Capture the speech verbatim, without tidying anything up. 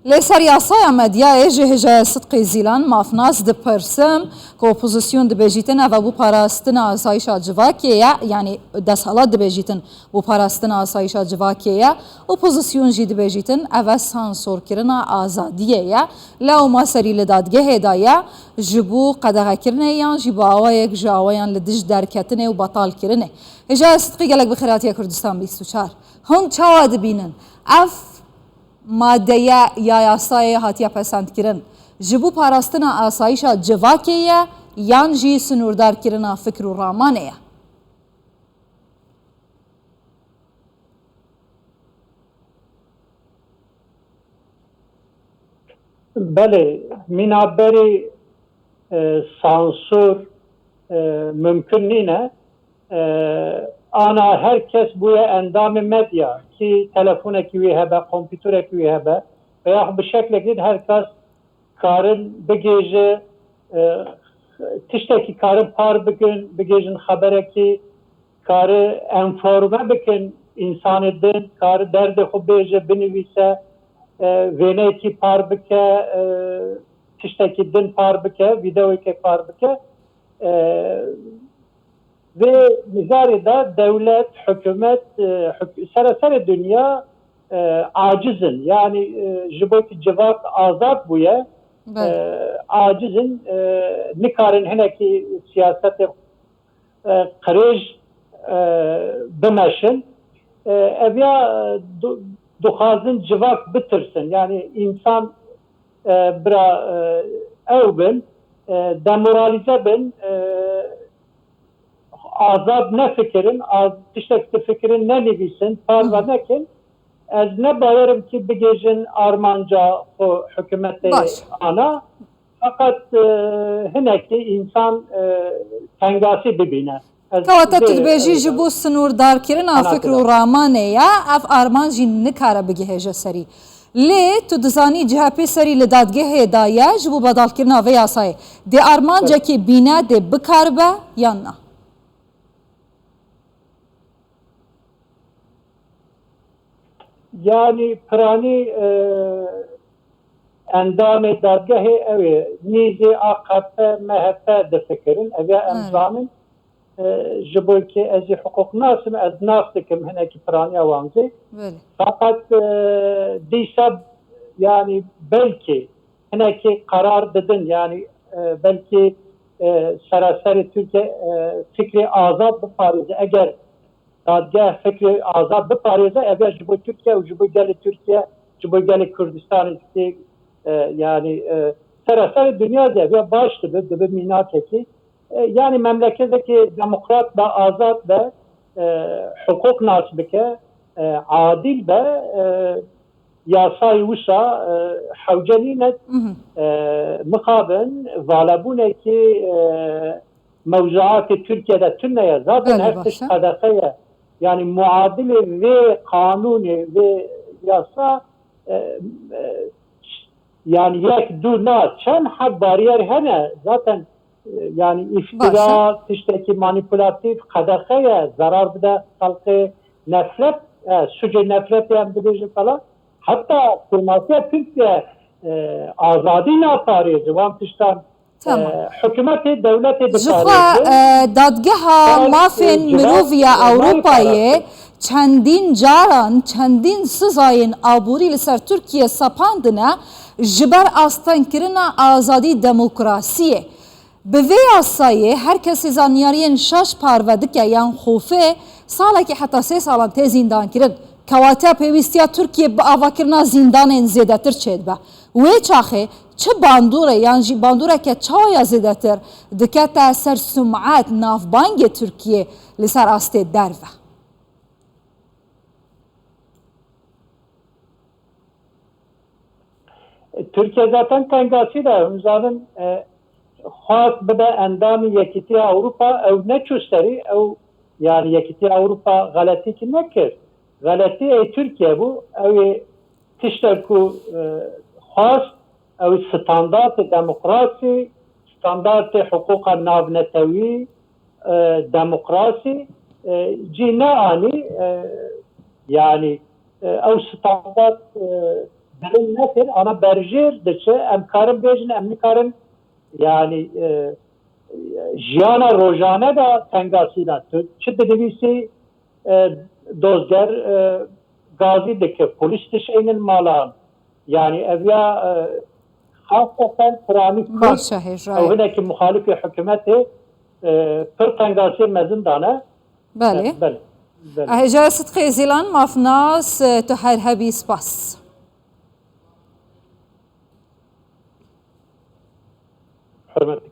Lê ser yasaya medyayê jî hêja Sidqî Zîlan mafnas dipirsim ku opozîsyon dibêjîtin ev bû parastina asayîşa civakê ye, yanî desthilat dibêjîtin bû parastina asayîşa civakê ye, opozîsyon jî dibêjîtin ev sansorkirina azadiyê ye. Lewma serî li dadgehê de ye, ji bo qedexekirinê yan jî bi awayek ji awayan li dij derketinê û betalkirinê. Hêja Sidqî, gelek bi xêr hatiye Kurdistan bîst û çar. Hûn çawa dibînin? Ev madeye ya yasayê hatiye pesendkirin, ji bo parastina asayîşa civakê ye yan jî sinûrdarkirina fikr û ramanê ye? Belê, mîna berê, e, sansûr, e, mimkun nîne. E, ana her kes bûye endamê medya, kî telefonekî wî hebe, kompîturekî wî hebe, veya bi şeklekî din her kes karin bigêje, e, tiştekî karin par bikin, bigêjin xeberekî, kari enforme bikin însanê din, kari derdê xwe bêje, binivîse, e, wêneyekî par bike, e, tiştekî din par bike, vîdeoyekê par bike. E, Vê mijarê de dewlet, hikûmet, e, hik-, sereserê dinya, e, aciz in. Yanî, e, ji bo ku civak azad bûye, Belê. e, aciz in, e, nikarin hinekî siyasetê, e, qirêj, e, bimeşin. E, ev ya, e, du-, dixwazin civak bitirsin. Yanî însan, e, bira, e, ew bin, e, demoralize bin, e, azad nefikirin, az-, tiştek difikirin, nenivîsin, parve nekin. Ez ne bawerim ki bigêjin armanca xwe hikûmetê Baş. ana. Feqet, e, hinekî însan, e, tengasî bibîne. Ez Kewata tu vê, dibêjî e, ji bo sinûrdarkirina qanatê fikr û de. ramanê ye, ev armanc jî nikare bigihêje serî. Lê tu dizanî C H P serî li dadgehê daye ji bo bedalkirina vê yasayê. Dê armancekê bîne dê bikaribe yan na? Yanî piranî, e, endamê dadgehê ew ê nîzê A K P, M H P difikirin. Ev ya em Evet. zanin. E, ji bo ke ez jî hiqûqnas im, ez nas dikim hinekî piraniya wan jî. Belê. Feqet, e, dîsa, yanî belkî hinekî qerar didin, yanî, e, belkî, e, seraserê Tirkiye, e, fikrê azad biparêze. Eger dadgeh fikrê azad biparêze, ev ya ji bo Tirkiye û ji bo gelê Tirkiye, ji bo gelê Kurdistanê, e, yanî, e, seraserê dinya de ev ya baş dibe, dibe mînakekî. E, yanî memleketekî demokrat be, azad be, e, hiqûq nas bike, e, adil be, e, yasayê wisa, e, hewce nîne, Mhm. e, mixabin valebûnekî, e, mewzuatê Tirkiye de tune ye. Zaten Belê, her tişt baş e. qedexe ye. Yanî muadilê vê qanûnê, vê yasa, e, e, yanî yek, du na, çend heb bariyer hene. Zaten, e, yanî Baş e. îftira, tiştekî manîpulatîf, qedexe ye, zerar bide xelkê, nefret, e, sucê nefretê em dibêjin falan. Heta dîplomasiya Tirkiye, e, azadî naparêze, wan tiştan, Tamam. e, hikûmetê, dewletê Ji diparêze. xwe, e, Dadgeha Her, Mafên e, civak, Mirovî ya e, Ewropayê nayê çendîn caran, çendîn sizayên aborî li ser Tirkiye sepandine ji ber astengkirina azadî demokrasiyê. Bi vê yasayê her kesê zanyariyên şaş parve dike yan xofe, salekî heta sê salan tê zîndankirin. Kewatiya pêwîstiya Tirkiye bi avakirina zîndanên zêdetir çêdibe. Wê çaxê çi bandorê yan jî bandoreke çawa ya zêdetir dikete ser sum'et navbangê Tirkiye li ser astê derve? Tirkiye zaten tengasî de, hûn zanin, e, xwest bibe endamî Yekîtiya Ewropa, ew neçû serî, ew, yanî Yekîtiya Ewropa xeletîkî nekir. Xeletî ê Tirkiye bû, ew ê tiştek ku, e, xwest, ew ê standartê demokrasî, standartê hiqûqa navnetewî, e, demokrasî, e, cî neanî, e, yanî, e, ew standart, e, Belê nekir, ana berjêr diçe, em karin bêjin, em nikarin, yani, e, jiyana rojane de tengasî de. Tu çi dinivîsî, e, dozger, e, gazî dike, polîs dişeynin malan. Yani, ev ya, e, xaseten piranî Kurd, Baş e, hêj ew rayê. Hinekî muxalifê hikûmetê, e, pir tengasiyê mezin dane. Belê. Belê. Belê. Hêja Sidqê Zîlan, mafnas, e, tu her hebî, spas. Hurmetli